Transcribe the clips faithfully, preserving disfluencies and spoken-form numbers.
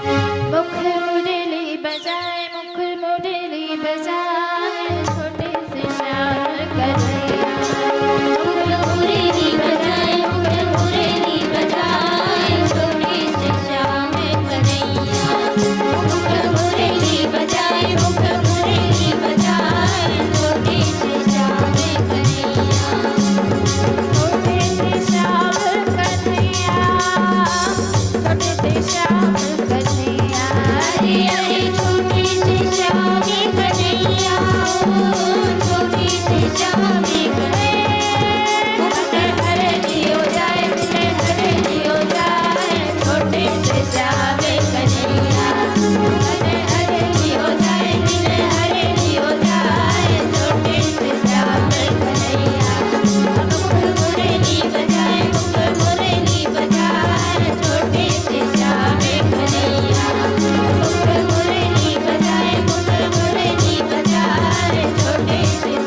मुख मुरली बजाए, मुख मुरली बजाए, छोटे से श्याम कन्हैया। मुख मुरली बजाए, मुख मुरली बजाए, छोटे से श्याम कन्हैया। मुख मुरली बजाए, मुख मुरली बजाए, छोटे से श्याम कन्हैया। छोटे से श्याम कन्हैया। छोटे से श्याम कन्हैया। अरे, अरे, छोटे से श्याम कन्हैया, ओ, छोटे से श्याम कन्हैया। हरे दियो जाए, हरे दियो जाए, छोटे से श्याम कन्हैया। हरे दियो जाए, हरे दियो जाए, छोटे से श्याम कन्हैया। मुख मुरली बजाए, मुख मुरली बजाए, छोटे से श्याम कन्हैया। मुख मुरली बजाए, मुख मुरली बजाए, छोटे से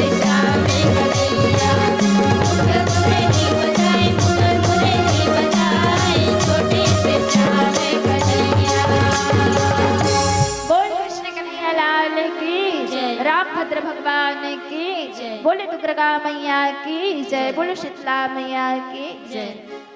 श्याम कन्हैया। की जय। बोलो शीतला मैया की जय।